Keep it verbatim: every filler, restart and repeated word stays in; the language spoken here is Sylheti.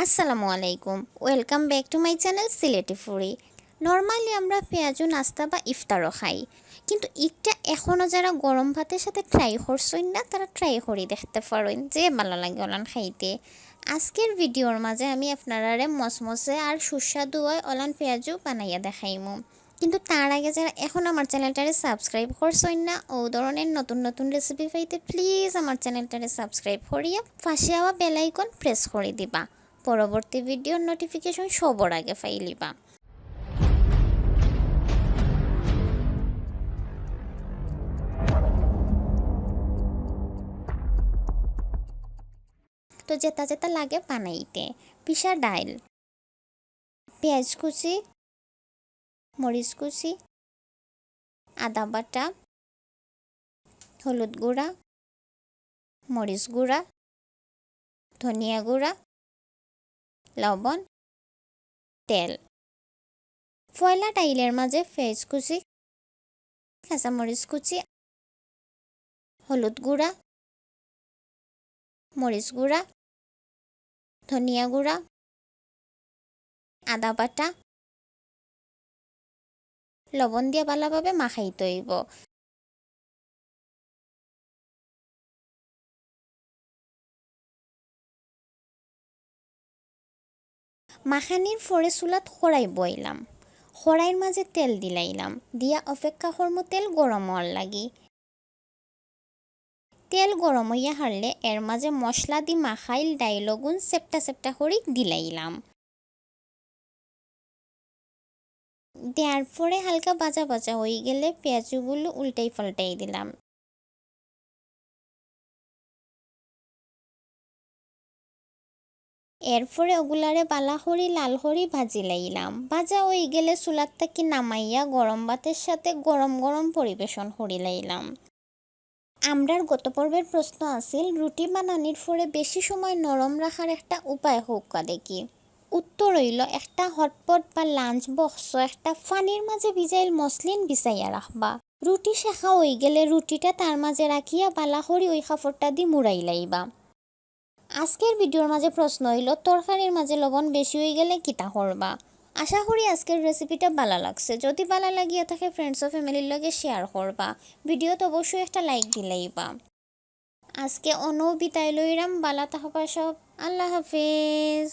আসসালামু আলাইকুম, welcome back to my channel Sylheti ফুরি। Normally আমরা পেঁয়াজু নাস্তা বা ইফতারও খাই, কিন্তু ইটা এখনও যারা গরম ভাতের সাথে ট্রাই করছইন না, তারা ট্রাই করি দেখতে পারইন, যে ভালা লাগে অলান খাইতে। আজকের ভিডিওর মাঝে আমি আপনারারে মসমসে আর সুস্বাদু অয় অলান পেঁয়াজু বানাইয়া দেখাইমু। কিন্তু তার আগে যারা এখন আমার চ্যানেলটারে সাবস্ক্রাইব করছইন না, ও ধরনের নতুন নতুন রেসিপি পাইতে প্লিজ আমার চ্যানেলটারে সাবস্ক্রাইব করিয়া পাশে আওয়া বেল আইকন প্রেস করি দিবা। পরবর্তী ভিডিওর নোটিফিকেশন সবার আগে পাইলিবা। তো যেটা যেটা লাগে বানাইতে, পিসা ডাইল, পেঁয়াজ কুচি, মরিচ কুচি, আদা বাটা, হলুদ গুঁড়া, মরিচ গুঁড়া, ধনিয়া গুঁড়া, লবণ, তেল। পয়লা ডাইলের মাঝে পেঁয়াজ কুচি, কাঁচামরিচ কুচি, হলুদ গুঁড়া, মরিচ গুঁড়া, ধনিয়া গুঁড়া, আদা বাটা, লবণ দিয়া ভালাভাবে মাখাইতে অইবো। মাখানির পরে চুলাত কড়াই বওয়াইলাম, কড়াইর মাঝে তেল দিলাইলাম, দিয়া অপেক্ষা করমু তেল গরম অওয়ার লাগি। তেল গরম অইয়া হারলে এর মাঝে মশলা দি মাখাইল ডাইলগুন চেপটা চেপটা করি দিলাইলাম। দেওয়ার পরে হালকা ভাজা ভাজা অইগেলে পেঁয়াজগুলো উল্টাই পাল্টাই দিলাম। এরপরে ওগুলারে ভালা করি লাল করি ভাজি লাইলাম। ভাজা অইগেলে চুলার থাকি নামাইয়া গরম ভাতের সাথে গরম গরম পরিবেশন করি লাইলাম। আমরার গত পর্বের প্রশ্ন আছিল, রুটি বানানির পরে বেশি সময় নরম রাখার একটা উপায় কউক্কা দেখি। উত্তর অইলো, একটা হটপট বা লাঞ্চ বক্সো একটা পানির মাঝে ভিজাইল মসলিন বিছাইয়া রাখবা। রুটি সেকা অইগেলে রুটিটা তার মাঝে রাখিয়া ভালা করি ওই কাপড়টা দি মুড়াই লাইবা। আজকের ভিডিওর মাঝে প্রশ্ন অইলো, তরকারির মাঝে লবণ বেশি অইগেলে কিতা করবা? আশা করি আজকের রেসিপিটা ভালা লাগছে। যদি ভালা লাগিয়া থাকে, ফ্রেন্ডস ও ফ্যামিলির লগে শেয়ার করবা। ভিডিওত অবশ্যই একটা লাইক দিলাইবা। আজকে অনো বিদায় লইরাম, ভালা থাকবা সব, আল্লাহ হাফেজ।